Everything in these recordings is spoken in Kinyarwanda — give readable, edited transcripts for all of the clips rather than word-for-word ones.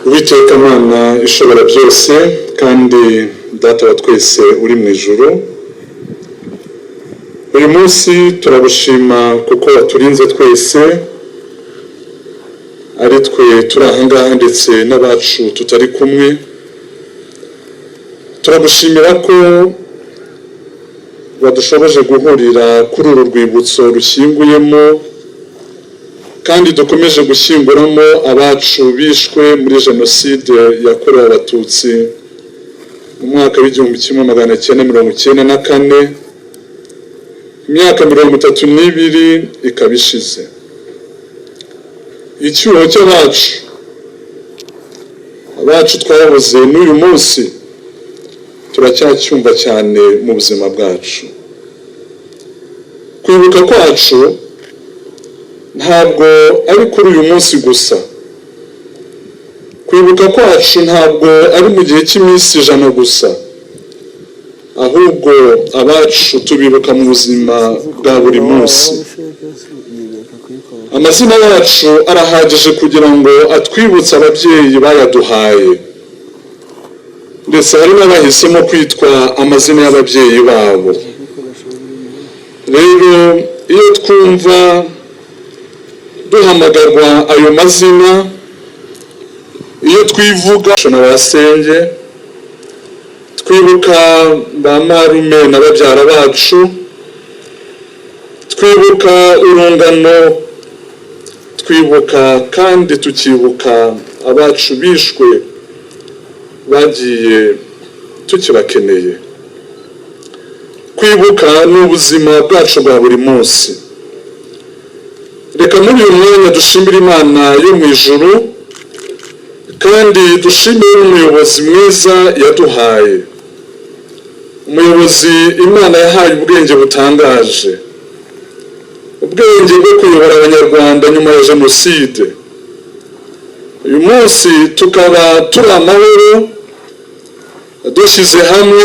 Uwiteka Mana ishobora byose kandi Data wa twese uri mu ijuru, uyu munsi turagushima kuko waturinze twese, ari twe turi aha ngaha ndetse n'abacu tutari kumwe. Turagushimira ko wadushoboje guhurira kuri uru rwibutso rushyinguyemo kandi dukomeje gushyinguramo abacu bishwe muri Jenoside yakorewe Abatutsi mu mwaka w'1994, imyaka 32 ikaba ishize. Icyuho cy'abacu, abacu twabuze, n'uyu munsi turacyacyumva cyane mu buzima bwacu. Kwibuka kwacu ntabwo ari kuri uyu munsi gusa. Kwibuka kwacu ntabwo ari mu gihe cy'iminsi 100 gusa, ahubwo abacu tubibuka mu buzima bwa buri munsi. Amazina yacu arahagije kugira ngo atwibutse ababyeyi bayaduhaye, ndetse hari n'abahisemo kwitwa amazina y'ababyeyi babo. Rero iyo twumva duhamagarwa ayo mazina, iyo twivuga na ba senge, twibuka ba marume na babyara bacu, twibuka urungano, twibuka kandi tukibuka abacu bishwe bagiye tukibakeneye. Kwibuka ni ubuzima bwacu bwa buri munsi. Reka muri uyu mwanya dushimire Imana yo mu ijuru kandi dushimire n'umuyobozi mwiza yaduhaye, umuyobozi Imana yahaye ubwenge butangaje, ubwenge bwo kuyobora Abanyarwanda nyuma ya Jenoside. Uyu munsi tukaba turi amahoro, dushyize hamwe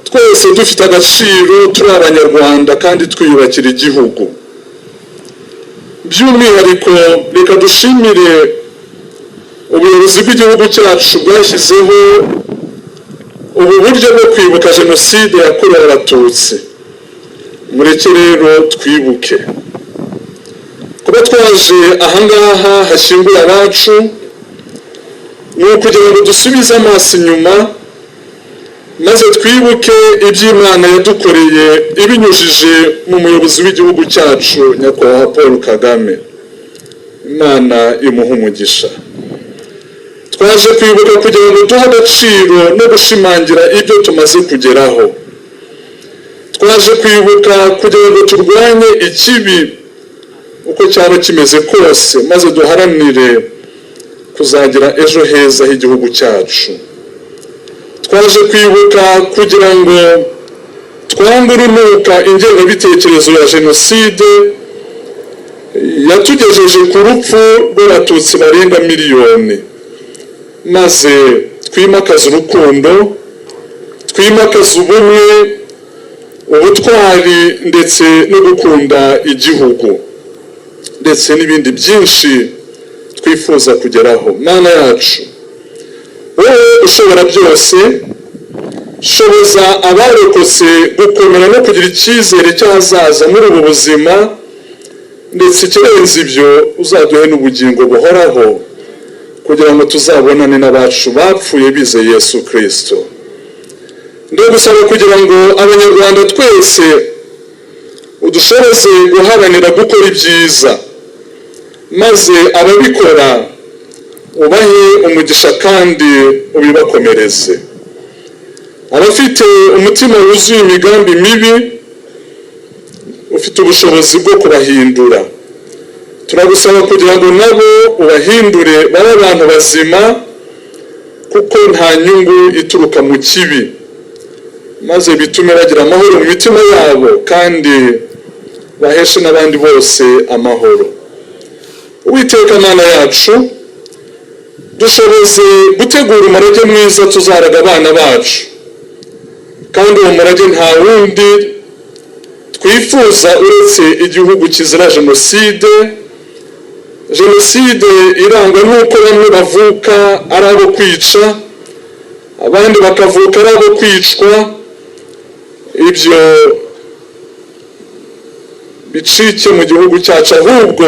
twese, dufite agaciro, turi Abanyarwanda kandi twiyubakira igihugu. By'umwihariko reka dushimire ubuyobozi bw'igihugu cyacu bwashyizeho ubu buryo bwo kwibuka Jenoside yakorewe Abatutsi. Mureke rero twibuke. Kuba twaje ahangaha hashyinguye abacu ni ukugira ngo dusubize amaso inyuma maze twibuke iby'Imana yadukoreye ibinyujije mu muyobozi w'igihugu cyacu, Nyakubahwa Paul Kagame. Imana imuha umugisha. Twaje kwibuka kugira ngo duhe agaciro no gushimangira ibyo tumaze kugeraho. Twaje kwibuka kugira ngo turwanye ikibi uko cyaba kimeze kose, maze duharanire kuzagira ejo heza h'igihugu cyacu. Twaje kwibuka kugira ngo twange urunuka ingengabitekerezo ya Jenoside yatugejeje ku rupfu rw'Abatutsi barenga miliyoni, maze twimakaze urukundo, twimakaze ubumwe, ubutwari ndetse no gukunda igihugu, ndetse n'ibindi byinshi twifuza kugeraho. Mana yacu, wowe ushobora byose, shoboza abarokotse gukomera no kugira icyizere cy'ahazaza muri ubu buzima, ndetse ikirenze ibyo uzaduhe n'ubugingo buhoraho kugira ngo tuzabonane n'abacu bapfuye bizeye Yesu Kirisito. Ndagusaba kugira ngo Abanyarwanda twese udushoboze guharanira gukora ibyiza, maze ababikora ubahe umugisha kandi ubibakomereze. Abafite umutima wuzuye imigambi mibi, ufite ubushobozi bwo kubahindura. Turagusaba kugira ngo nabo ubahindure babe abantu bazima, kuko nta nyungu ituruka mu kibi, maze bitume bagira amahoro mu mitima yabo kandi baheshe n'abandi bose amahoro. Uwiteka Mana yacu, dushoboze gutegura umurage mwiza tuzaraga abana bacu, kandi uwo murage nta wundi twifuza uretse igihugu kizira Jenoside. Jenoside irangwa n'uko bamwe bavuka ari abo kwica, abandi bakavuka ari abo kwicwa. Ibyo bicike mu gihugu cyacu, ahubwo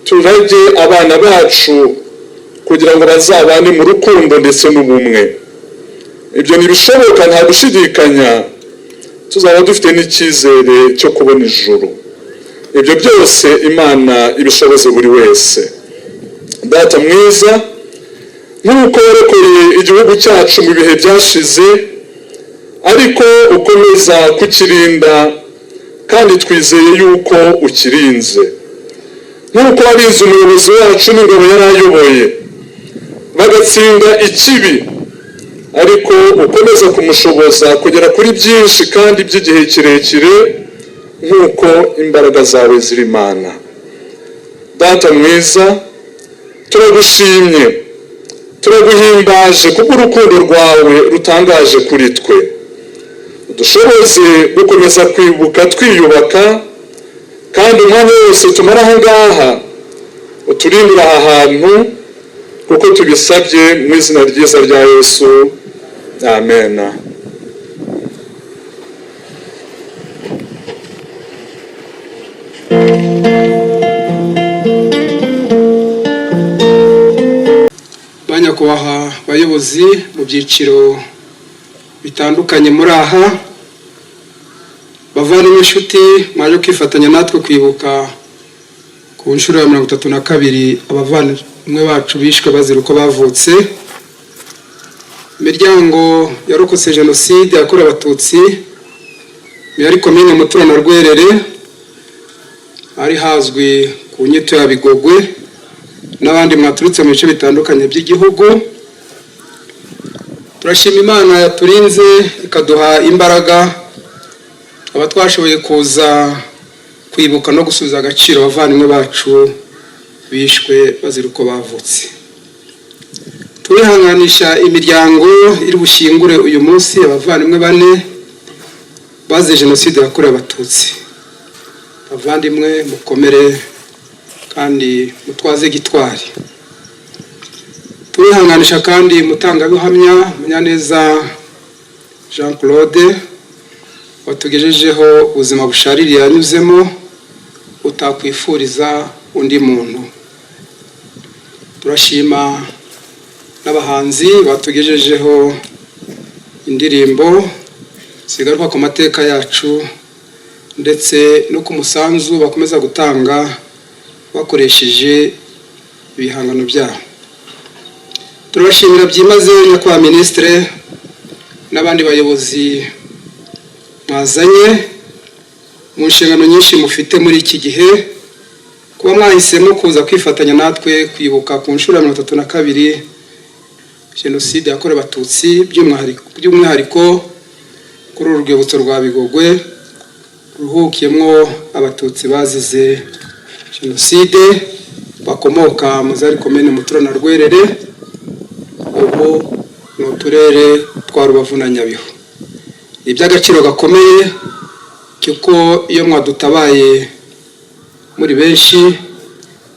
turage abana bacu kugira ngo bazabane mu rukundo ndetse n'ubumwe. Ibyo ntibishoboka, nta gushidikanya tuzaba dufite n'icyizere cyo kubona ijuru. Ibyo byose Imana ibishoboze buri wese. Data mwiza, nk'uko warokoye igihugu cyacu mu bihe byashize, ariko ukomeza kukirinda, kandi twizeye yuko ukirinze, nk'uko warinze umuyobozi wacu n'ingabo yari ayoboye bagatsinda ikibi, ariko ukomeza kumushoboza kugera kuri byinshi kandi by'igihe kirekire, nk'uko imbaraga zawe ziri. Imana Data mwiza, turagushimye, turaguhimbaje kubw'urukundo rwawe rutangaje kuri twe. Dushoboze gukomeza kwibuka twiyubaka, kandi umwanya wose tumara aha ngaha uturindire aha hantu, kuko tubisabye mu izina ryiza rya Yesu. Amen. Ba nyakubahwa bayobozi mu byiciro bitandukanye muri aha, bavandimwe, inshuti mwaje kwifatanya natwe kwibuka ku nshuro ya 32 abavandimwe bacu bishwe bazira uko bavutse, imiryango yarokotse Jenoside yakorewe Abatutsi yari Komine Mutura na Rwerere, hari hazwi ku nyito ya Bigogwe, n'abandi mwaturutse mu bice bitandukanye by'igihugu, turashima Imana yaturinze ikaduha imbaraga aba twashoboye kuza kwibuka no gusubiza agaciro abavandimwe bacu bishwe bazira uko bavutse. Turihanganisha imiryango iri bushyingure uyu munsi abavandimwe bane bazize Jenoside yakorewe Abatutsi. Bavandimwe, mukomere kandi mutwaze gitwari. Turihanganisha kandi mutangabuhamya Munyaneza Jean Claude watugejejeho ubuzima bushaririye yanyuzemo utakwifuriza undi muntu. Turashima n'abahanzi batugejejeho indirimbo zigaruka ku mateka yacu ndetse no ku musanzu bakomeza gutanga bakoresheje ibihangano byabo. Turabashimira byimazeyo nyakubahwa Minisitiri n'abandi bayobozi mwazanye mu nshingano nyinshi mufite muri iki gihe, kuba mwahisemo kuza kwifatanya natwe kwibuka ku nshuro ya 32 Jenoside yakorewe Abatutsi, by'umwihariko kuri uru rwibutso rwa Bigogwe ruhukiyemo Abatutsi bazize Jenoside bakomoka mu zari Komine Mutura na Rwerere, ubu ni uturere twa Rubavu na Nyabihu. Ni iby'agaciro gakomeye kuko iyo mwadutabaye muri benshi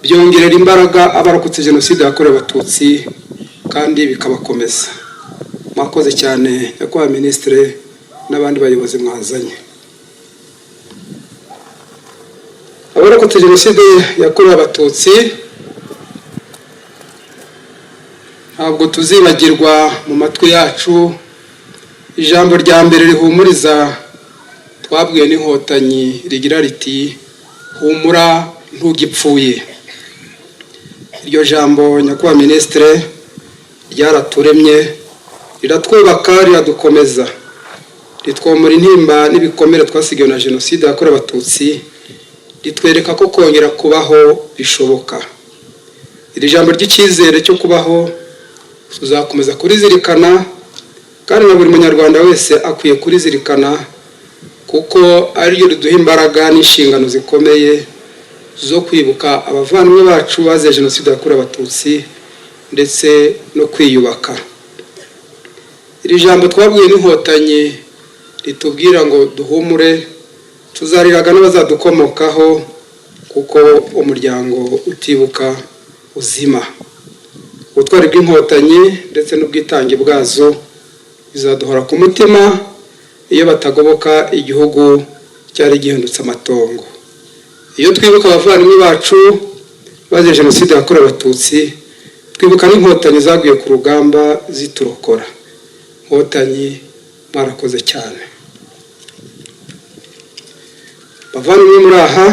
byongerera imbaraga abarokotse Jenoside yakorewe Abatutsi kandi bikabakomeza. Mwakoze cyane, nyakubahwa Minisitiri n'abandi bayobozi mwazanye. Abarokotse Jenoside yakorewe Abatutsi ntabwo tuzibagirwa mu matwi yacu ijambo rya mbere rihumuriza twabwiwe n'Inkotanyi rigira riti: "Humura, ntugipfuye." Iryo jambo, nyakubahwa Minisitiri, ryaraturemye, riratwubaka, riradukomeza, ritwomora intimba n'ibikomere twasigawe na Jenoside yakorewe Abatutsi, ritwereka ko kongera kubaho bishoboka. Iri jambo ry'icyizere cyo kubaho tuzakomeza kurizirikana, kandi na buri Munyarwanda wese akwiye kurizirikana, kuko ariryo riduha imbaraga n'inshingano zikomeye zo kwibuka abavandimwe bacu bazize Jenoside yakorewe Abatutsi ndetse no kwiyubaka. Iri jambo twabwiwe n'Inkotanyi ritubwira ngo duhumure, tuzariraga n'abazadukomokaho. Kuko umuryango utibuka uzima. Ubutwari bw'Inkotanyi ndetse n'ubwitange bwazo bizaduhora ku mutima. Iyo batagoboka, igihugu cyari gihindutse amatongo. Iyo twibuka abavandimwe bacu bazize Jenoside yakorewe Abatutsi, twibuka n'Inkotanyi zaguye ku rugamba ziturokora. Inkotanyi, mwarakoze cyane. Bavandimwe muri aha,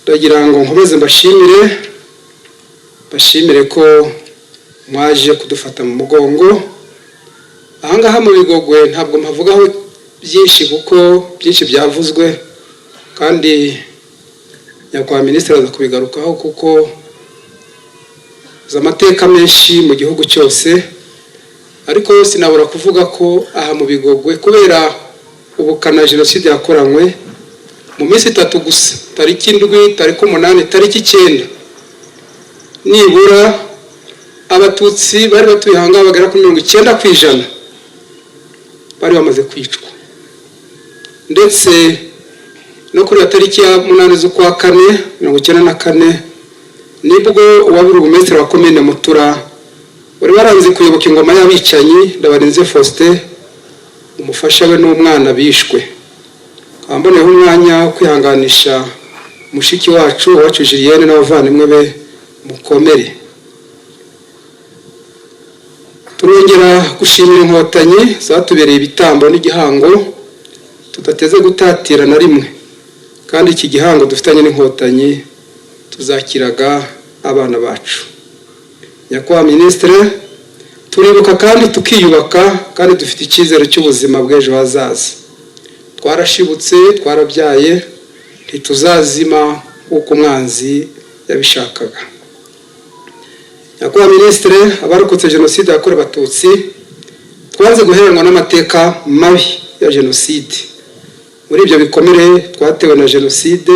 ndagira ngo nkomeze mbashimire ko mwaje kudufata mu mugongo ahangaha mu Bigogwe. Ntabwo mpavugaho byinshi kuko byinshi byavuzwe, kandi nyakubahwa minisitiri aza kubigarukaho, kuko uzi amateka menshi mu gihugu cyose. Ariko sinabura kuvuga ko aha mu Bigogwe, kubera ubukana jenoside yakoranywe, mu minsi 3 gusa, tariki 7, tariki 8, tariki 9, nibura Abatutsi bari batuye ahangaha bagera kuri 90% bari bamaze kwicwa. Ndetse no kuri iyo tariki ya 8 z'ukwa kane 94, nibwo uwari burugumesitiri wa komine Mutura wari waranze kuyoboka ingoma y'abicanyi, Ndabarinze Faustin, umufasha we n'umwana bishwe. Nkaba mboneyeho umwanya wo kwihanganisha mushiki wacu Uwacu Julienne n'abavandimwe be. Mukomere. Turongera gushimira Inkotanyi zatubereye ibitambo n'igihango tudateze gutatira na rimwe, kandi iki gihango dufitanye n'Inkotanyi tuzakiraga abana bacu. Nyakubahwa minisitiri, turibuka kandi tukiyubaka, kandi dufite icyizere cy'ubuzima bw'ejo hazaza. Twarashibutse, twarabyaye, ntituzazima nk'uko umwanzi yabishakaga. Nyakubahwa minisitiri, abarokotse Jenoside yakorewe Abatutsi twanze guheranwa n'amateka mabi ya jenoside. Muri ibyo bikomere twatewe na jenoside,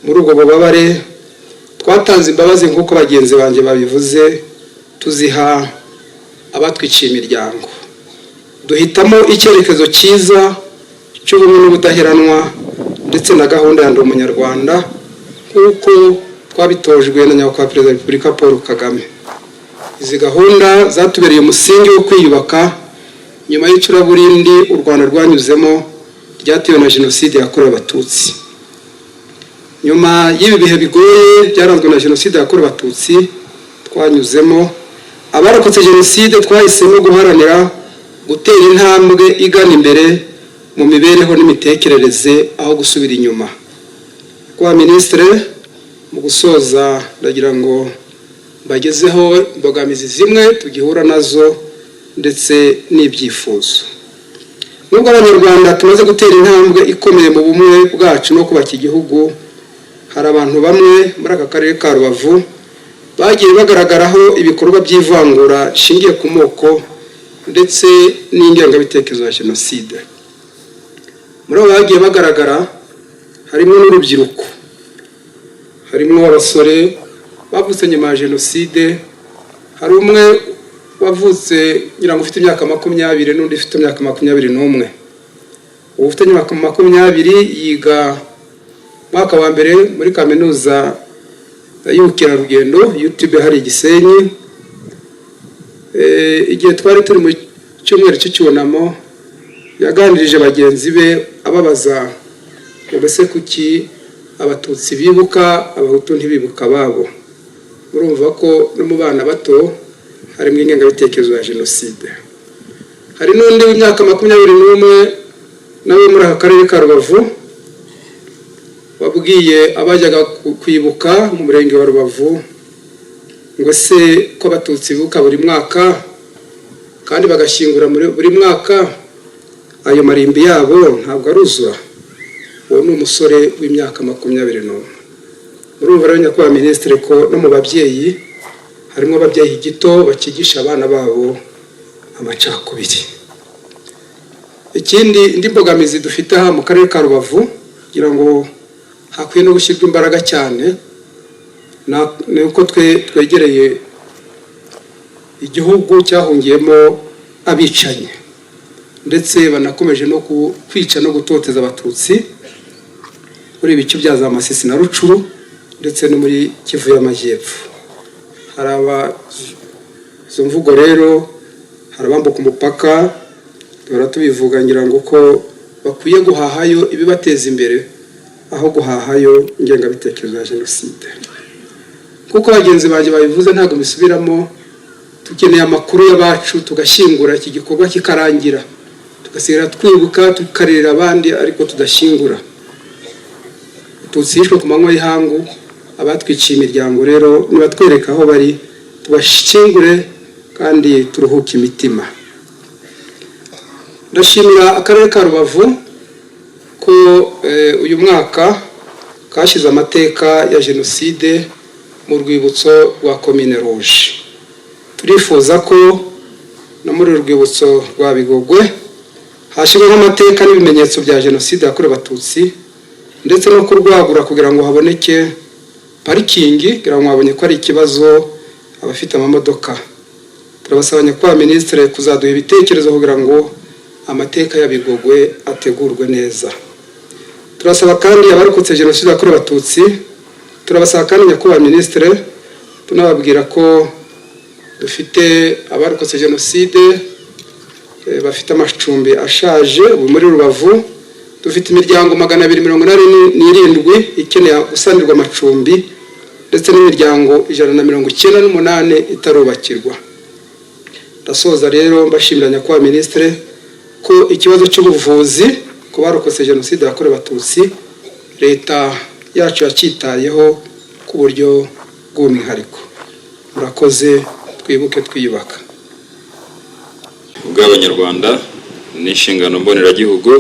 muri ubwo bubabare, twatanze imbabazi nk'uko bagenzi banjye babivuze, tuziha abatwiciye imiryango, duhitamo icyerekezo cyiza cy'ubumwe n'ubudaheranwa, ndetse na gahunda ya Ndi Umunyarwanda, nk'uko twabitojwe na nyakubahwa Perezida wa Repubulika Paul Kagame. Izi gahunda zatubereye umusingi wo kwiyubaka nyuma y'icuraburindi u Rwanda rwanyuzemo ryatewe na Jenoside yakorewe Abatutsi. Nyuma y'ibi bihe bigoye byaranzwe na Jenoside yakorewe Abatutsi twanyuzemo, abarokotse jenoside twahisemo guharanira gutera intambwe igana imbere mu mibereho n'imitekerereze aho gusubira inyuma. Kwa minisitiri, mu gusoza ndagira ngo mbagezeho imbogamizi zimwe tugihura nazo ndetse n'ibyifuzo. Nubwo Abanyarwanda tumaze gutera intambwe ikomeye mu bumwe bwacu no kubaka igihugu, hari abantu bamwe muri aka karere ka Rubavu bagiye bagaragaraho ibikorwa by'ivangura rishingiye ku moko ndetse n'ingengabitekerezo ya jenoside. Muri abo bagiye bagaragara harimo n'urubyiruko, harimo abasore bavutse nyuma ya jenoside. Hari umwe wavutse, ngira ngo ufite imyaka 20, n'undi ufite imyaka 21. Uwo ufite imyaka 20 yiga mwaka wa mbere muri kaminuza y'ubukerarugendo UTB hari i Gisenyi. Igihe twari turi mu cyumweru cy'icyunamo, yaganirije bagenzi be ababaza ngo: "Mbese kuki Abatutsi bibuka, Abahutu ntibibuka ababo?" Murumva ko no mu bana bato harimo ingengabitekerezo ya jenoside. Hari n'undi w'imyaka 21 nawe muri aka karere ka Rubavu wabwiye abajyaga kwibuka mu murenge wa Rubavu ngo: "Se ko Abatutsi bibuka buri mwaka kandi bagashyingura buri mwaka, ayo marimbi yabo ntabwo aruzura?" Uwo ni umusore w'imyaka 21. Murumva rero, nyakubahwa minisitiri, ko no mu babyeyi harimo ababyeyi gito bakigisha abana babo amacakubiri. Ikindi, indi mbogamizi dufite aha mu karere ka Rubavu, kugira ngo hakwiye no gushyirwa imbaraga cyane, ni uko twe twegereye igihugu cyahungiyemo abicanyi. Ndetse banakomeje no kwica no gutoteza Abatutsi muri ibice bya za Masisi na Rutshuru, ndetse no muri Kivu y'Amajyepfo. Hari aba izo mvugo rero, hari abambuka umupaka, duhora tubivuga, ngira ngo ko bakwiye guhahayo ibibateza imbere aho guhahayo ingengabitekerezo ya jenoside. Kuko bagenzi banjye babivuze, ntabwo mbisubiramo. Dukeneye amakuru y'abacu, tugashyingura, iki gikorwa kikarangira, tugasigara twibuka, tukarera abandi, ariko tudashyingura. Tutsi yishwe ku manywa y'ihangu. Abatwiciye imiryango rero, nibatwereka aho bari tubashyingure kandi turuhuke imitima. Ndashimira Akarere ka Rubavu ko uyu mwaka kashyize amateka ya jenoside mu rwibutso rwa Komine Rouge. Turifuza ko no muri uru rwibutso rwa Bigogwe hashyirwaho amateka n'ibimenyetso bya jenoside yakorewe Abatutsi, ndetse no kurwagura kugira ngo haboneke parikingi, kugira ngo habonye ko ari ikibazo abafite amamodoka. Turabasaba, Nyakubahwa Minisitiri, kuzaduha ibitekerezo kugira ngo amateka ya Bigogwe ategurwe neza. Turasaba kandi abarokotse jenoside yakorewe Abatutsi, turabasaba kandi, Nyakubahwa Minisitiri, tunababwira ko dufite abarokotse jenoside bafite amacumbi ashaje. Ubu muri Rubavu dufite imiryango 287 ikeneye gusanirwa amacumbi, ndetse n'imiryango 198 itarubakirwa. Ndasoza rero mbashimira, Nyakubahwa Minisitiri, ko ikibazo cy'ubuvuzi ku barokotse jenoside yakorewe Abatutsi leta yacu yacyitayeho ku buryo bw'umwihariko. Murakoze. Twibuke twiyubaka. Bw'Abanyarwanda ni inshingano mboneragihugu.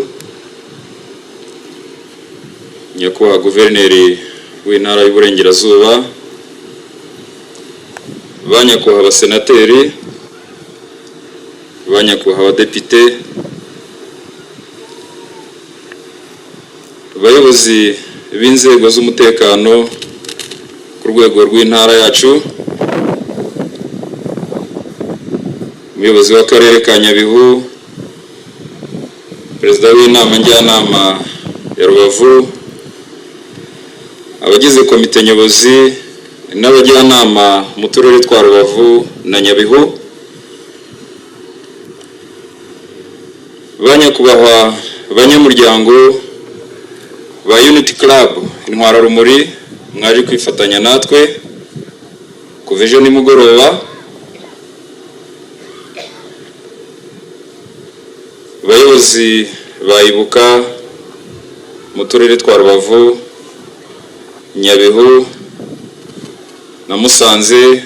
Nyakubahwa Guverineri w'Intara y'Uburengerazuba, ba nyakubahwa abasenateri, ba nyakubahwa abadepite, abayobozi b'inzego z'umutekano ku rwego rw'intara yacu, umuyobozi w'Akarere ka Nyabihu, perezida w'Inama Njyanama ya Rubavu, abagize komite nyobozi n'abajyanama mu turere twa Rubavu na Nyabihu, ba nyakubahwa banyamuryango ba Unity Club Intwararumuri mwaje kwifatanya natwe kuva ejo nimugoroba, abayobozi ba Ibuka mu turere twa Rubavu, Nyabihu na Musanze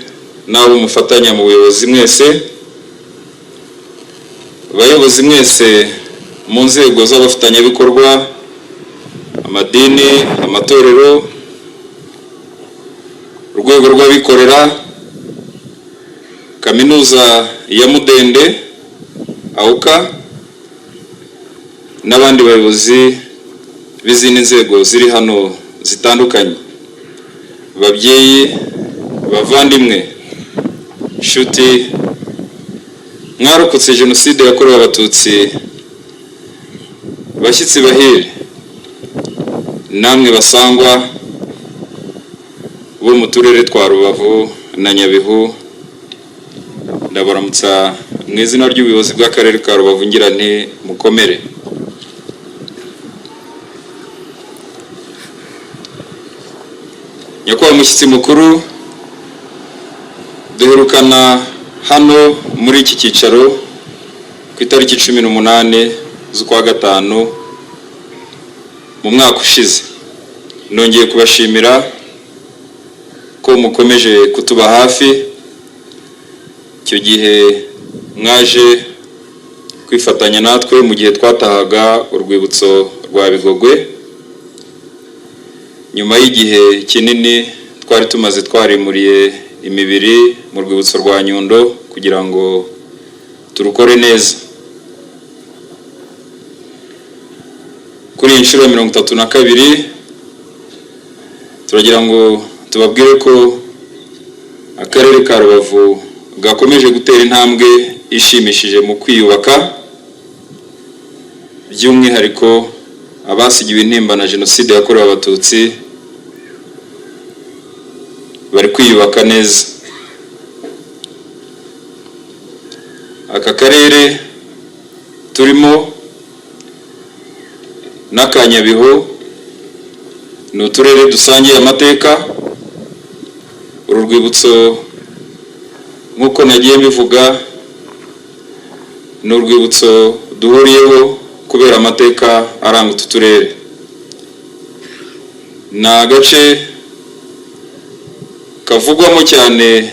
n'abo mufatanya mu buyobozi mwese, abayobozi mwese mu nzego z'abafatanyabikorwa, amadini, amatorero, urwego rw'abikorera, Kaminuza ya Mudende, AUCA, n'abandi bayobozi b'izindi nzego ziri hano zitandukanye, babyeyi, bavandimwe, nshuti mwarokotse jenoside yakorewe Abatutsi, bashyitsi bahire, namwe basangwa bo mu turere twa Rubavu na Nyabihu, ndabaramutsa mu izina ry'ubuyobozi bw'Akarere ka Rubavu, ngira nti mukomere. Nyakubahwa mushyitsi mukuru, duherukana hano muri iki cyicaro ku itariki 18 z'ukwa gatanu mu mwaka ushize. Nongeye kubashimira ko mukomeje kutuba hafi. Icyo gihe mwaje kwifatanya natwe mu gihe twatahaga urwibutso rwa Bigogwe, nyuma y'igihe kinini twari tumaze twarimuriye imibiri mu rwibutso rwa Nyundo kugira ngo turukore neza. Kuri iyi nshuro 32, turagira ngo tubabwire ko Akarere ka Rubavu gakomeje gutera intambwe ishimishije mu kwiyubaka. By'umwihariko abasigiwe intimba na Jenoside yakorewe Abatutsi bari kwiyubaka neza. Aka karere turimo n'aka Nyabihu ni uturere dusangiye amateka. Uru rwibutso, nk'uko nagiye mbivuga, ni urwibutso duhuriyeho kubera amateka aranga utu turere. Ni agace kavugwamo cyane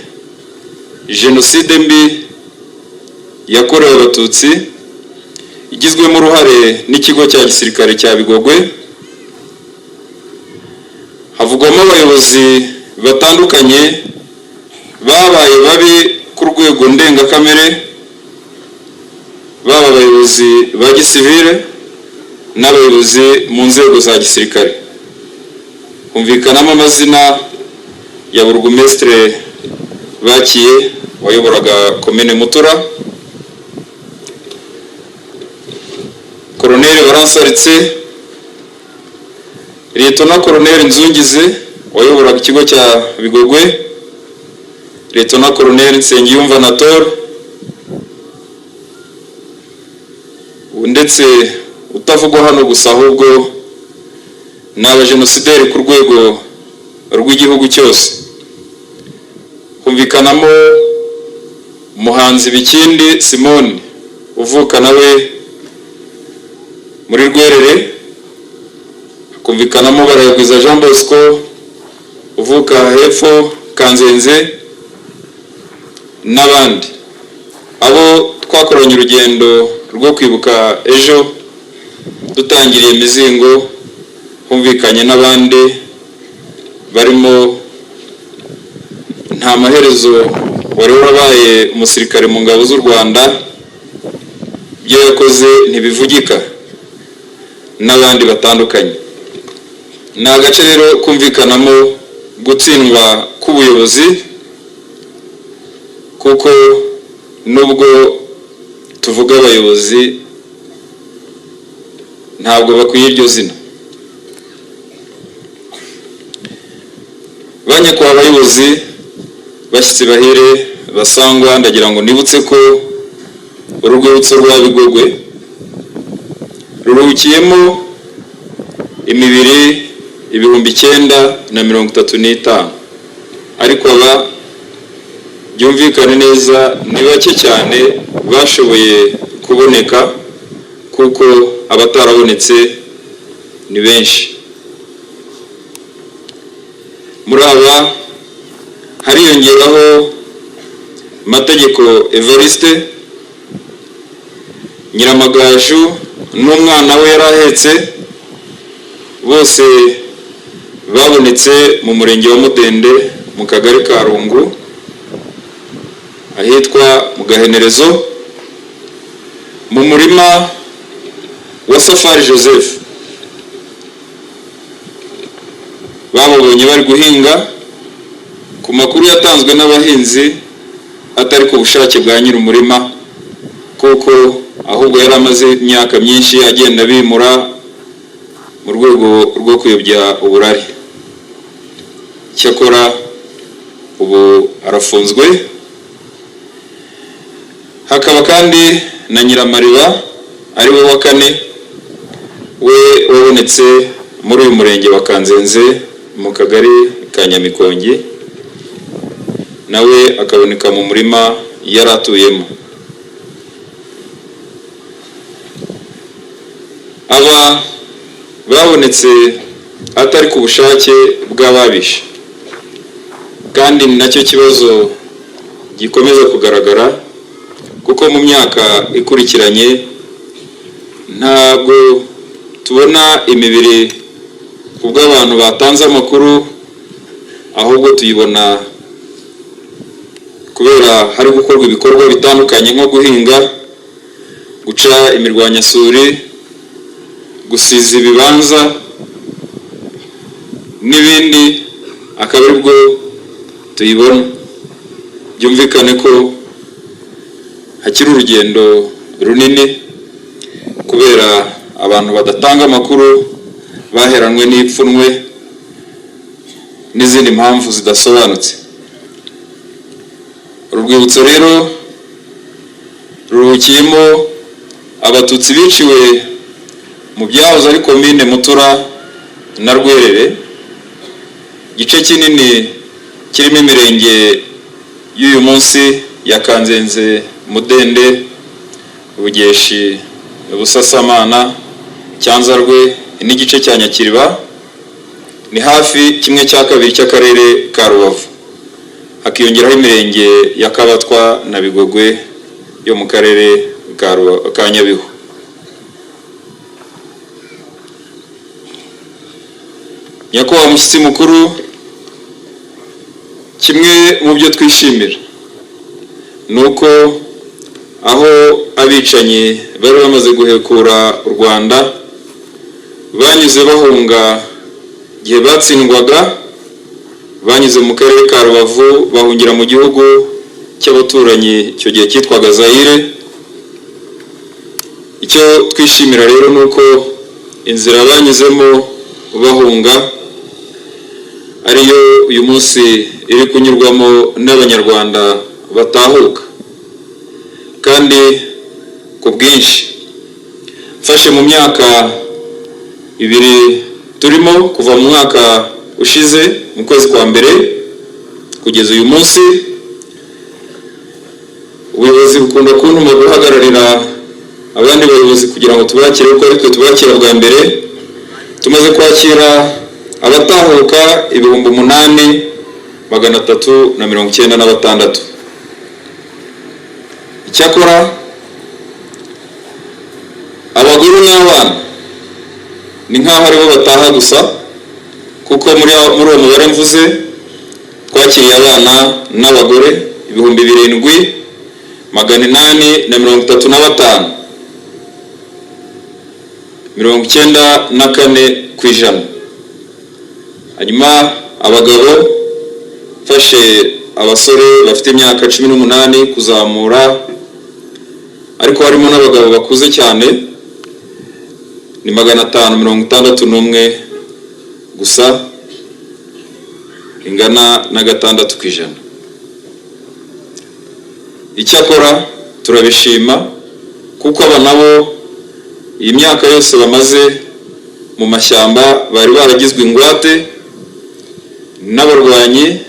jenoside mbi yakorewe Abatutsi, igizwemo uruhare n'ikigo cya gisirikare cya Bigogwe. Havugwamo abayobozi batandukanye babaye babi ku rwego ndengakamere, baba abayobozi ba gisivile n'abayobozi mu nzego za gisirikare. Humvikanamo amazina ya Burugumesitire Bakiye wayoboraga Komine Mutura, Koroneri Baransaritse, Liyetona Koroneri Nzungize wayoboraga ikigo cya Bigogwe, Liyetona Koroneri Nsengiyumva Nator, ndetse utavugwa hano gusa ahubwo ni abajenosideri ku rwego rw'igihugu cyose. Humvikanamo umuhanzi Bikindi Simoni uvuka nawe muri Rwerere, hakumvikanamo Barayagwiza Jean Bosco uvuka hepfo Kanzenze n'abandi. Abo twakoranye urugendo rwo kwibuka ejo dutangiriye Mizingo, humvikanye n'abandi barimo Nta Maherezo wari warabaye umusirikare mu ngabo z'u Rwanda, ibyo yakoze ntibivugika, n'abandi batandukanye. Ni agace rero kumvikanamo gutsindwa k'ubuyobozi, kuko nubwo tuvuga abayobozi ntabwo bakwiye iryo zina. Banyakubahwa abayobozi, bashyitsi bahire basangwa, ndagira ngo nibutse ko uru rwibutso rwa Bigogwe ruruhukiyemo imibiri 9035, ariko aba byumvikane neza ni bake cyane bashoboye kuboneka, kuko abatarabonetse ni benshi. Muri aba hariyongeraho Mategeko Evariste, Nyiramagaju n'umwana we yari ahetse, bose babonetse mu murenge wa Mudende mu kagari ka Rungu ahitwa mu Gahenerezo, mu murima wa Safari Joseph. Bababonye bari guhinga ku makuru yatanzwe n'abahinzi, atari ku bushake bwa nyir'umurima, kuko ahubwo yari amaze imyaka myinshi agenda bimura mu rwego rwo kuyobya uburari. Cyakora ubu arafunzwe. Hakaba kandi na Nyiramariba ari we wa kane, we wabonetse muri uyu murenge wa Kanzenze mu kagari ka Nyamikongi, nawe akaboneka mu murima yari atuyemo. Aba babonetse atari ku bushake bw'ababishe, kandi ni nacyo kibazo gikomeza kugaragara, kuko mu myaka ikurikiranye ntabwo tubona imibiri kubw'abantu batanze amakuru, ahubwo tuyibona kubera hari gukorwa ibikorwa bitandukanye nko guhinga, guca imirwanyasuri, gusiza ibibanza n'ibindi, akaba aribwo tuyibona. Byumvikane ko hakiri urugendo runini kubera Abantu badatanga amakuru baheranwe n'ipfunwe n'izindi mpamvu zidasobanutse. Uru rwibutso rero ruruhukiyemo Abatutsi biciwe mu byahoze ari Komine Mutura na Rwerere, igice kinini kirimo imirenge y'uyu munsi ya Kanzenze, Mudende, Bugeshi, Busasamana, Cyanzarwe n'igice cya Nyakiriba. Ni hafi kimwe cya kabiri cy'akarere ka Rubavu, hakiyongeraho imirenge ya Kabatwa na Bigogwe yo mu karere ka Nyabihu. Nyakubahwa mushyitsi mukuru, kimwe mu byo twishimira ni uko aho abicanyi bari bamaze guhekura u Rwanda banyuze bahunga igihe batsindwaga, banyuze mu karere ka Rubavu bahungira mu gihugu cy'abaturanyi, icyo gihe cyitwaga Zayire. Icyo twishimira rero ni uko inzira banyuzemo bahunga ariyo uyu munsi iri kunyurwamo n'Abanyarwanda batahuka kandi ku bwinshi. Mfashe mu myaka 2 turimo, kuva mu mwaka ushize mu kwezi kwa mbere kugeza uyu munsi, ubuyobozi bukunda kuntuma guhagararira abandi bayobozi kugira ngo tubakire, kuko aritwe tubakira bwa mbere. Tumaze kwakira abatahuka 8396. Icyakora abagore n'abana ni nk'aho aribo bataha gusa, kuko muri uwo mubare mvuze twakiriye abana n'abagore 7835, 94%. Hanyuma abagabo, mfashe abasore bafite imyaka 18 kuzamura, ariko harimo n'abagabo bakuze cyane, ni 561 gusa, ingana na 6%. Icyakora turabishima kuko aba nabo iyi myaka yose bamaze mu mashyamba bari baragizwe ingwate n'abarwanyi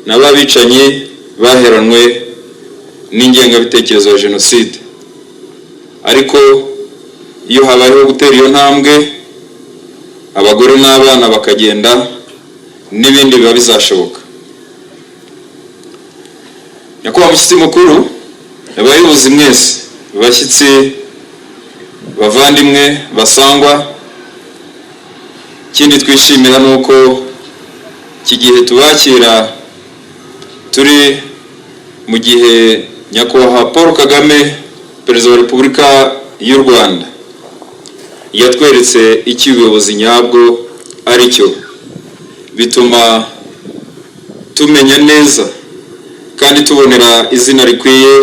n'ababicanyi baheranwe n'ingengabitekerezo ya jenoside. Ariko iyo habayeho gutera iyo ntambwe, abagore n'abana bakagenda, n'ibindi biba bizashoboka. Nyakubahwa mushyitsi mukuru, abayobozi mwese, bashyitsi, bavandimwe basangwa, ikindi twishimira ni uko iki gihe tubakira turi mu gihe Nyakubahwa Paul Kagame, Perezida wa Repubulika y'u Rwanda, yatweretse icyo ubuyobozi nyabwo ari cyo, bituma tumenya neza kandi tubonera izina rikwiye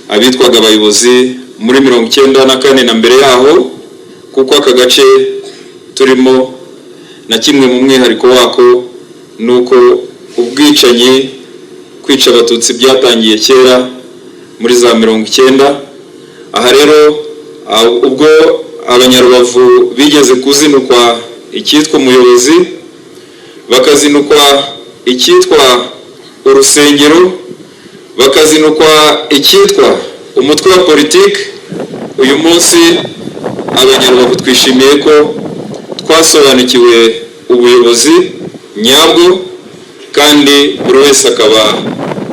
abitwaga abayobozi muri 94 na mbere yaho, kuko aka gace turimo na kimwe mu mwihariko wako ni uko ubwicanyi, kwica Abatutsi byatangiye kera muri za 90. Aha rero ubwo Abanyarubavu bigeze kuzinukwa icyitwa umuyobozi, bakazinukwa icyitwa urusengero, bakazinukwa icyitwa umutwe wa politiki, uyu munsi Abanyarubavu twishimiye ko twasobanukiwe ubuyobozi nyabwo, kandi buri wese akaba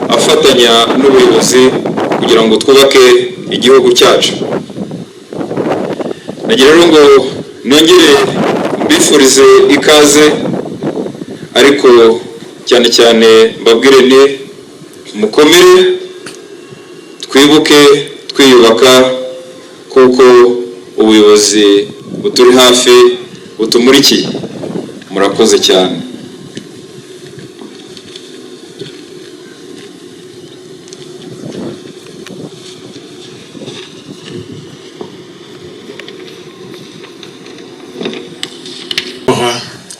afatanya n'ubuyobozi kugira ngo twubake igihugu cyacu. Nagira rero ngo nongere mbifurize ikaze, ariko cyane cyane mbabwire ni mukomere, twibuke twiyubaka, kuko ubuyobozi buturi hafi butumurikiye. Murakoze cyane.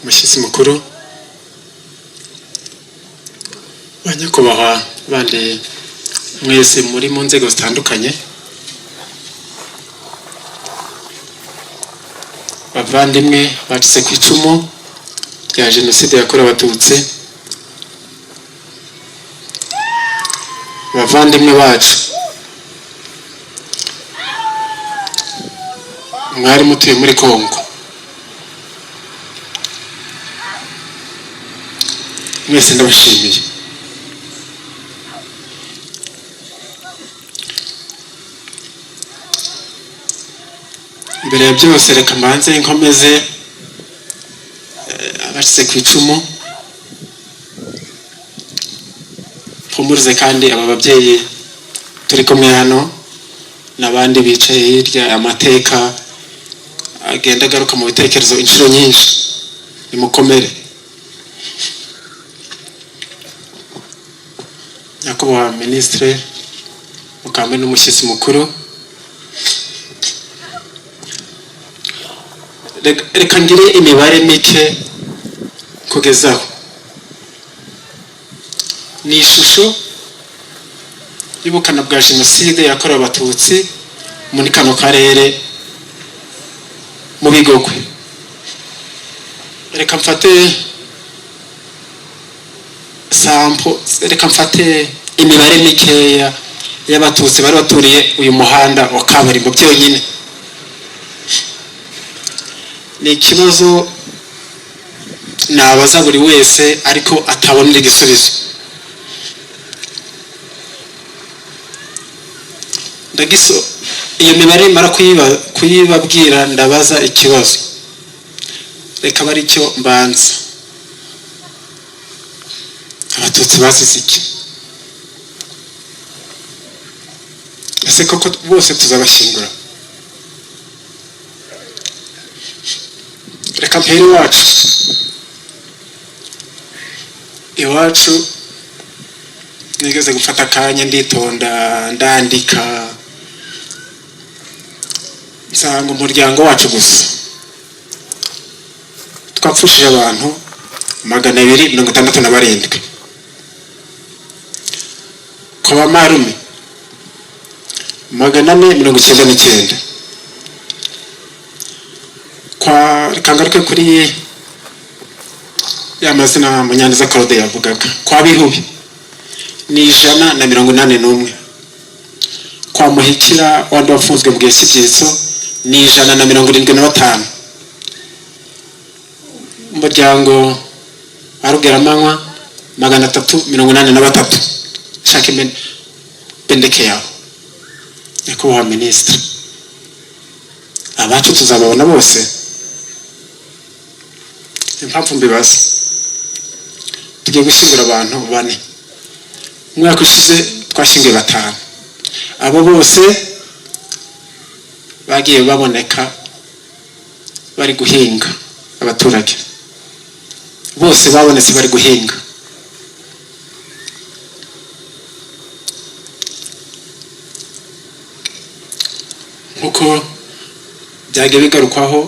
Umushyitsi mukuru, ba nyakubahwa bandi mwese muri mu nzego zitandukanye, bavandimwe bacitse ku icumu rya Jenoside yakorewe Abatutsi, bavandimwe bacu mwari mutuye muri Kongo, mwese ndabashimiye. Mbere ya byose, reka mbanze nkomeze abacitse ku icumu, mpumurize kandi aba babyeyi turi kumwe hano n'abandi bicaye hirya. Amateka agenda agaruka mu bitekerezo inshuro nyinshi. Nimukomere. Nyakubahwa Minisitiri mukaba n'umushyitsi mukuru, reka ngire imibare mike kugezaho. Ni ishusho y'ubukana bwa Jenoside yakorewe Abatutsi muri kano karere, mu Bigogwe. Reka mfate sample, reka mfate imibare mikeya y'Abatutsi bari baturiye uyu muhanda wa kaburimbo byonyine. Ni ikibazo nabaza buri wese ariko atabonera igisubizo. Ndagiso iyo mibare mara kuyibabwira, ndabaza ikibazo, reka abe aricyo mbanza: Abatutsi bazize iki? Ese koko bose tuzabashyingura? Reka mpere iwacu. Iwacu nigeze gufata akanya, nditonda, ndandika, nsanga umuryango wacu gusa twapfushije abantu 267. Kwa ba marume 499. Kwa reka ngaruke kuri ya mazina Munyaneza Claude yavugaga, kwa Bihubi ni 181. Kwa Muhikira wandi wafunzwe mu gihe cy'ibyitso ni 175. Umuryango wa Rugeramanywa 383. Shaka bendeke yawe. Nyakubahwa Minisitiri, abacu tuzababona bose? Impamvu mbibaza, tugiye gushyingura abantu bane. Umwaka ushize twashyinguye batanu. Abo bose bagiye baboneka bari guhinga. Abaturage bose babonetse bari guhinga. Nk'uko byagiye bigarukwaho,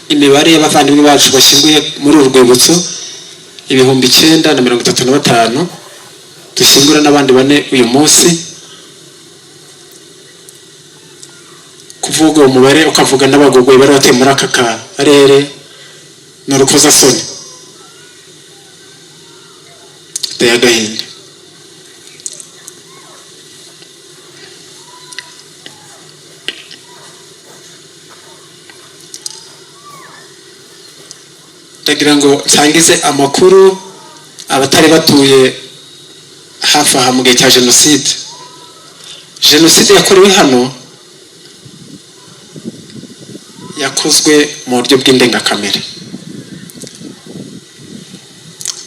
imibare y'abavandimwe bacu bashyinguye muri uru rwibutso, 9035, dushyingura n'abandi bane uyu munsi. Kuvuga uwo mubare ukavuga n'Abagogwe bari batuye muri aka karere ni urukozasoni, biteye agahinda. Ndagira ngo nsangize amakuru abatari batuye hafi aha mu gihe cya jenoside. Jenoside yakorewe hano yakozwe mu buryo bw'indengakamere.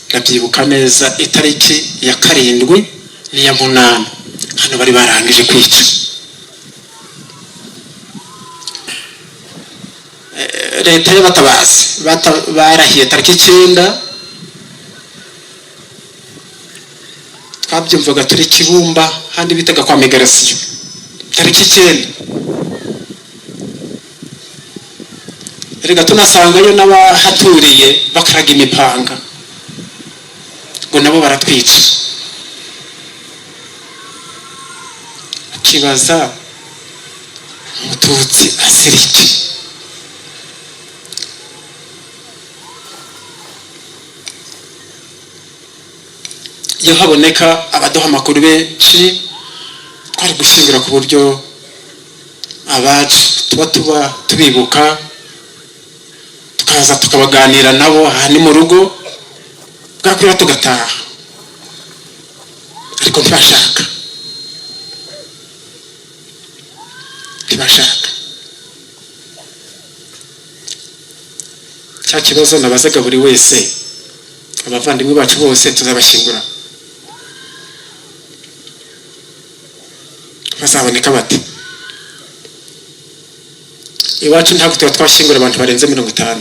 Ndabyibuka neza, itariki ya 7 n'iya 8 hano bari barangije kwica. Leta y'abatabazi barahiye tariki 9. Twabyumvaga turi Kibumba, handi bitaga kwa Megarasiyo. Tariki 9 Reka tunasangayo n'abahaturiye bakaraga imipanga ngo nabo baratwica. Akibaza umututsi azira iki? Iyo haboneka abaduha amakuru benshi twari gushyingura ku buryo abacu tuba tubibuka, tukaza tukabaganira nabo aha ni mu rugo, bwakwira tugataha. Ariko ntibashaka. Cya kibazo nabazaga buri wese, abavandimwe bacu bose tuzabashyingura bazaboneka bate? Iwacu ntabwo tuba twashyingura abantu barenze 50,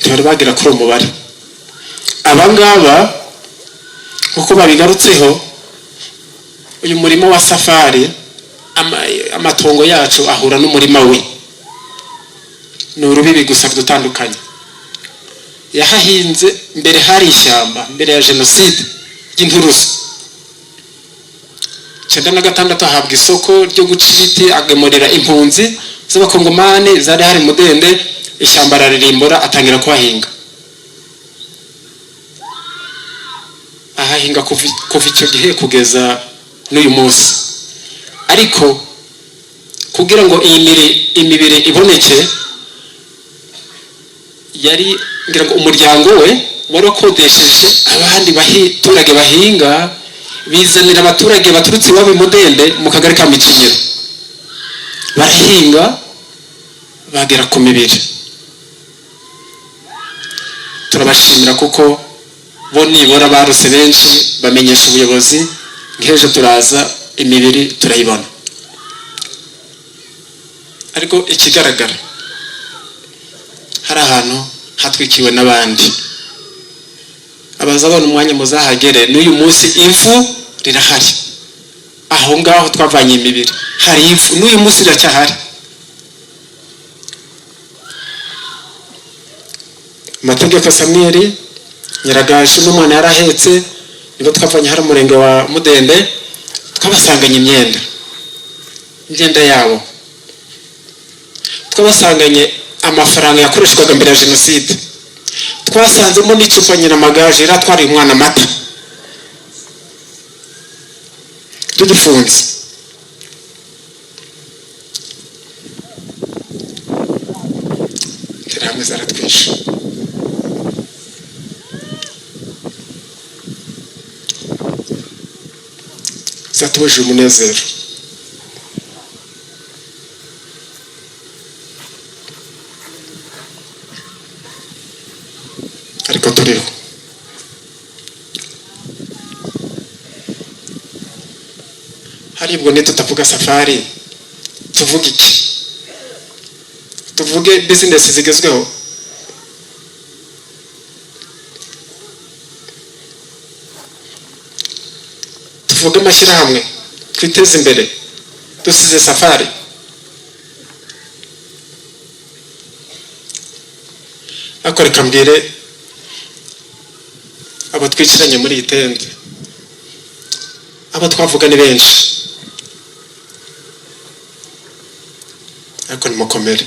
ntibari bagera kuri uwo mubare. Abangaba nkuko babigarutseho, uyu murima wa Safari, amatongo yacu ahura n'umurima we, ni urubibi gusa rudutandukanye. Yahahinze mbere hari ishyamba, mbere ya jenoside y'inturusu 96 ahabwa isoko ryo guca ibiti, agemurira impunzi z'abakongomani zari hari Mudende, ishyamba araririmbura atangira kuhahinga. Ahahinga kuva icyo gihe kugeza n'uyu munsi. Ariko kugira ngo iyi imibiri iboneke, yari ngira ngo umuryango we wari wakodesheje abandi baturage bahinga, bizanira abaturage baturutse iwabo Mudende mu kagari ka Micinyiro, barahinga bagera ku mibiri. Turabashimira kuko bo nibura baruse benshi, bamenyesha ubuyobozi, nk'ejo turaza imibiri turayibona. Ariko ikigaragara hari ahantu hatwikiwe n'abandi. Abazabona umwanya muzahagere, n'uyu munsi ivu rirahari. Aho ngaho twavanye imibiri hari ivu, n'uyu munsi riracyahari. Amategeko Samweli Nyiragaje n'umwana yarahetse, nibo twavanye hari umurenge wa Mudende, twabasanganye imyenda yabo, twabasanganye amafaranga yakoreshwaga mbere ya jenoside, twasanzemo n'icupa Nyiramagaje iratwariye umwana amata tugifunze. Interahamwe zaratwishe. Zatubujije umunezero. Ariko turiho. Haribwo nitutavuga Safari tuvuge iki? Tuvuge business zigezweho? Tuvuge amashyirahamwe twiteze imbere dusize Safari? Ariko reka mbwire abo twicaranye muri iyi tente, abo twavuga ni benshi, ariko nimukomere.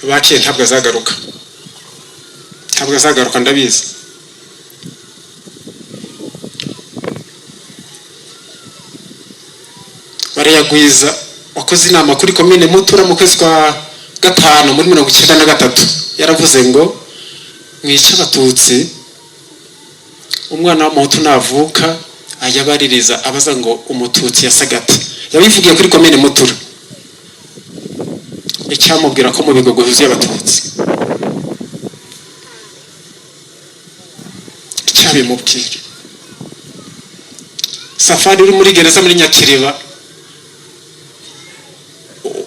Bakiye ntabwo azagaruka, ntabwo azagaruka, ndabizi. Bariyagwiza wakoze inama kuri komine Mutura mu kwezi kwa 5 muri 93, yaravuze ngo mwice abatutsi, umwana w'umuhutu navuka ajya abaririza abaza ngo umututsi yasagate. Yabivugiye kuri komine Mutura, icyamubwira ko mu bigogo huzuye abatutsi, icyabimubwira. Safari uri muri gereza muri Nyakiriba,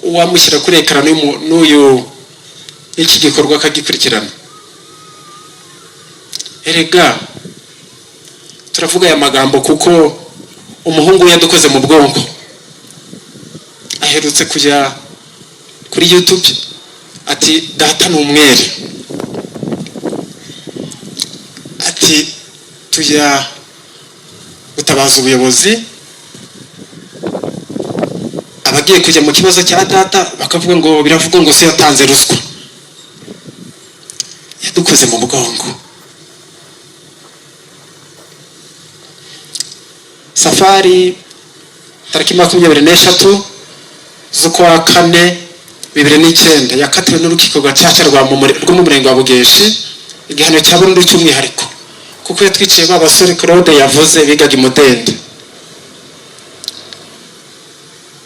uwamushyira kuri ekara n'uyu iki gikorwa akagikurikirana. Erega turavuga aya magambo kuko Umuhungu we yadukoze mu bwonko, aherutse kujya kuri YouTube ati: "Data ni umwere." Ati: "Tujya gutabaza ubuyobozi, abagiye kujya mu kibazo cya data bakavuga ngo biravuga ngo se yatanze ruswa." Yadukoze mu bwonko. Safari, tariki 23 z'ukwa 4 2009, yakatiwe n'urukiko gacaca rwo mu murenge wa Bugeshi igihano cya burundu cy'umwihariko, kuko yatwiciye ba basore Claude yavuze bigaga i Mudende.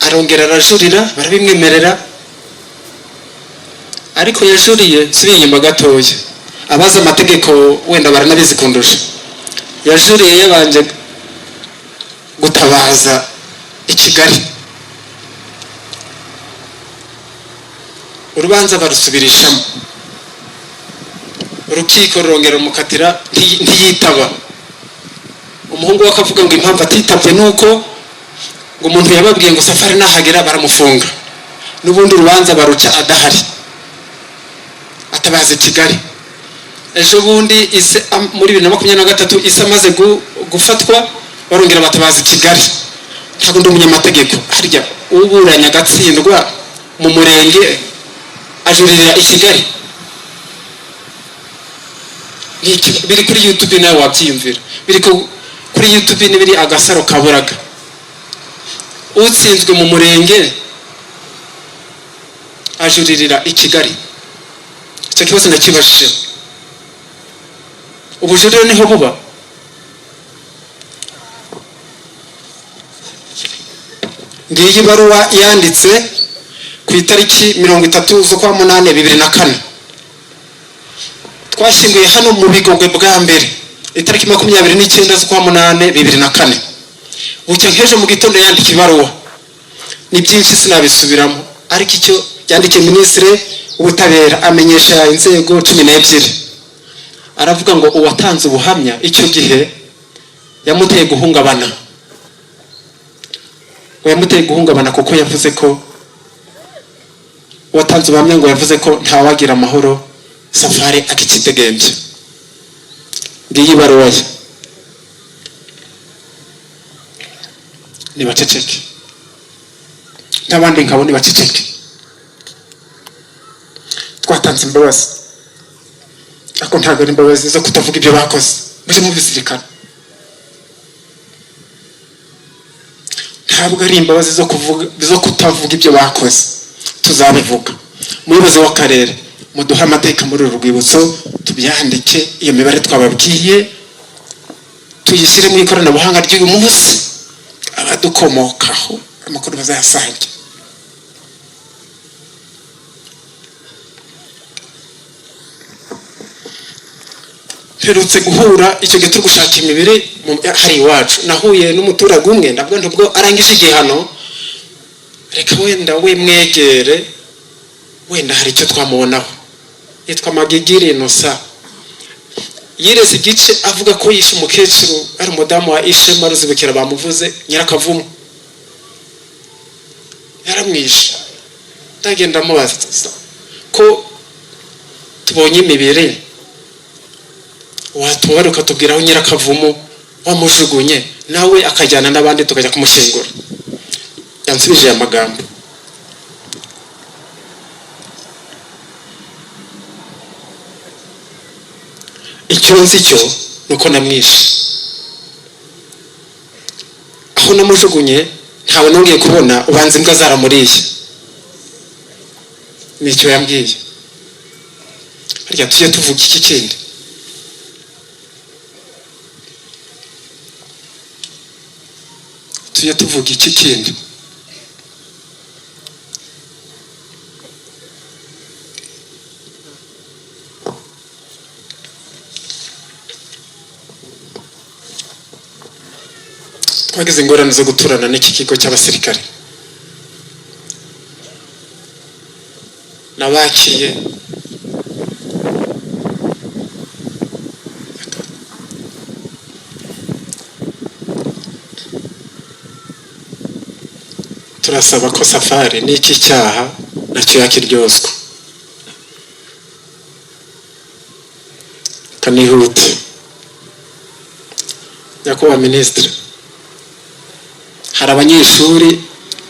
Arongera arajurira, barabimwemerera, ariko yajuriye, nsubiye inyuma gatoya, abazi amategeko wenda baranabizi kundusha, yajuriye yabanje gutabaza i Kigali, urubanza barusubirishamo, urukiko rurongera rumukatira, ntiyitaba. Umuhungu we akavuga ngo impamvu atitabye ni uko ngo umuntu yababwiye ngo Safari nahagera baramufunga. N'ubundi urubanza baruca adahari, atabaza i Kigali. Ejo bundi ise muri 2023, ise amaze gufatwa, barongera batabaza i Kigali. Ntabwo ndi umunyamategeko. Harya uburanya agatsindwa mu murenge ajuririra i Kigali? Biri kuri YouTube, nawe wabyiyumvira. Biri kuri YouTube, n'ibiri Agasaro Kaburaga. Utsinzwe mu murenge ajuririra i Kigali? Icyo kibazo nakibajije. Ubujurire niho buba? Ngiyi ibaruwa yanditse ku itariki 30 z'ukwa 8 2004. Twashyinguye hano mu Bigogwe bwa mbere itariki 29 z'ukwa 8 2004. Bucya nk'ejo mu gitondo yandika ibaruwa. Ni byinshi, sinabisubiramo, ariko icyo yandikiye minisitiri w'ubutabera, amenyesha inzego 12, aravuga ngo uwatanze ubuhamya icyo gihe yamuteye guhungabana, ngo yamuteye guhungabana kuko yavuze ko uwatanze ubuhamya ngo yavuze ko ntawagira amahoro Safari akikidegembya. Ngiyi ibaruwa ye. Nibaceceke, n'abandi nkabo nibaceceke. Twatanze imbabazi, ariko ntabwo ari imbabazi zo kutavuga ibyo bakoze. Mujye mubizirikana, ntabwo ari imbabazi zo kutavuga ibyo bakoze, tuzabivuga. Umuyobozi w'akarere, muduhe amateka muri uru rwibutso, tubyandike, iyo mibare twababwiye tuyishyire mu ikoranabuhanga ry'uyu munsi, abadukomokaho amakuru bazayasange. Mperutse guhura, icyo gihe turi gushaka imibiri hari iwacu, nahuye n'umuturage umwe, ndavuga nti ubwo arangije igihano, reka wenda we mwegere, wenda hari icyo twamubonaho. Yitwa Magigiri Innocent. Yireze igice avuga ko yishe umukecuru, ari umudamu wa Ishema Ruzibukira bamuvuze, Nyirakavumu, yaramwishe. Ndagenda amubaza ko tubonye imibiri, watubara ukatubwira aho Nyirakavumu wamujugunye, nawe akajyana n'abandi tukajya kumushyingura. Yansubije aya magambo: "Icyo nzi cyo ni uko namwishe. Aho namujugunye ntawe nongeye kubona, ubanza imbwa zaramuriye." Nicyo yambwiye. Harya tujye tuvuga iki kindi? Tujye tuvuga iki kindi? Twagize ingorane zo guturana n'iki kigo cy'abasirikare nabakiye. Turasaba ko Safari n'iki cyaha nacyo yakiryozwa. Kanihute, nyakubahwa minisitiri, hari abanyeshuri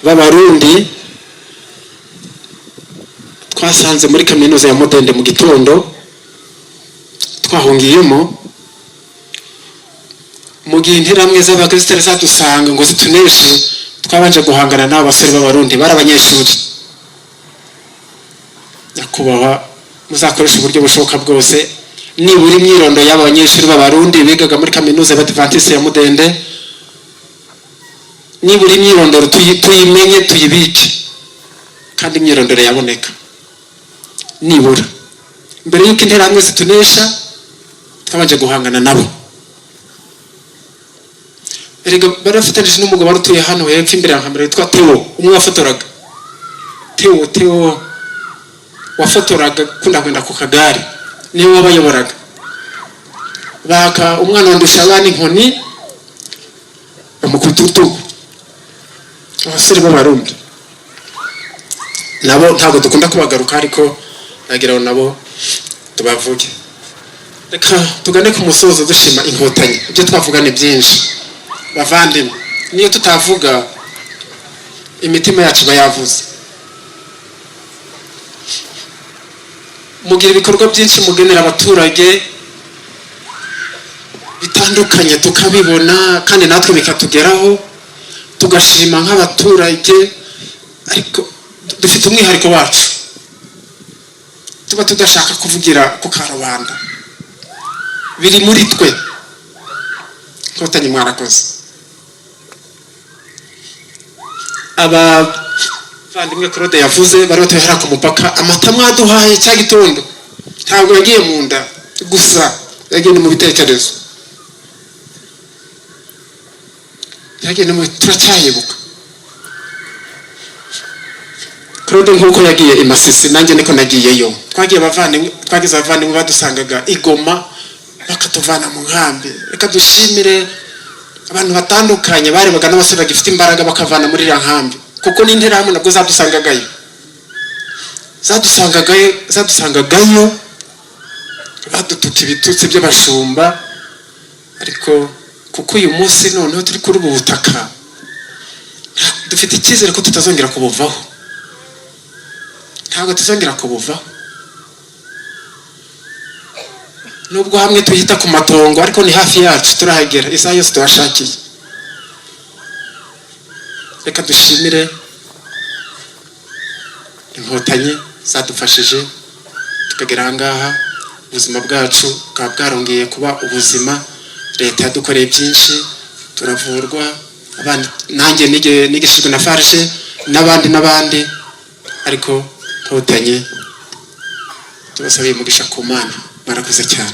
b'Abarundi twasanze muri kaminuza ya Mudende mu gitondo twahungiyemo, mu gihe interahamwe zabaga zitari zadusanga ngo zituneshe. Twabanje guhangana n'abo basore b'Abarundi bari abanyeshuri. Nyakubahwa, muzakoresha uburyo bushoboka bwose, nibura imyirondoro y'aba banyeshuri b'Abarundi bigaga muri kaminuza y'Abadivantisite ya Mudende, nibura imyirondoro tuyimenye, tuyibike, kandi imyirondoro yaboneka nibura mbere y'uko interahamwe zitunesha. Twabanje guhangana nabo. Erega bari bafatanije n'umugabo wari utuye hano hepfo imbere ya kamera witwa Theo, umwe wafotoraga. Theo, Theo wafotoraga, ukunda kwenda ku kagare, niwe wabayoboraga. Baka umwana wandusha abana inkoni, bamukubita urutugu. Abasore b'Abarundi nabo ntabwo dukunda kubagaruka, ariko nagira ngo nabo tubavuge. Reka tugane ku musozo dushima Inkotanyi. Ibyo twavuga ni byinshi, bavandimwe. Niyo tutavuga, imitima yacu iba yavuze. Mugira ibikorwa byinshi mugenera abaturage bitandukanye, tukabibona kandi natwe bikatugeraho, tugashima nk'abaturage. Ariko dufite umwihariko wacu tuba tudashaka kuvugira ku karubanda, biri muri twe. Inkotanyi mwarakoze. Abavandimwe Claude yavuze bari batuye hariya ku mupaka, amata mwaduhaye cya gitondo ntabwo yagiye mu nda gusa, yagiye no mu bitekerezo, yagiye no mu, turacyayibuka. Claude nk'uko yagiye i Masisi, nanjye niko nagiyeyo. Twagiye abavandimwe, twagize abavandimwe badusangaga i Goma, bakatuvana mu nkambi. Reka dushimire abantu batandukanye barebaga n'abasore bagifite imbaraga, bakavana muri iriya nkambi, kuko n'interahamwe nabwo zadusangagayo, zadusangagayo, zadusangagayo, badutuka ibitutsi by'abashumba. Ariko kuko uyu munsi noneho turi kuri ubu butaka, dufite icyizere ko tutazongera kubuvaho, ntabwo tuzongera kubuvaho. Nubwo hamwe tuhita ku matongo, ariko ni hafi yacu, turahagera isaha yose tuhashakiye. Reka dushimire Inkotanyi zadufashije tukagera aha ngaha, ubuzima bwacu bukaba bwarongeye kuba ubuzima. Leta yadukoreye byinshi, turavurwa, abandi nanjye nigishijwe na farge n'abandi n'abandi. Ariko Nkotanyi, tubasabiye umugisha ku Mana, mwarakoze cyane.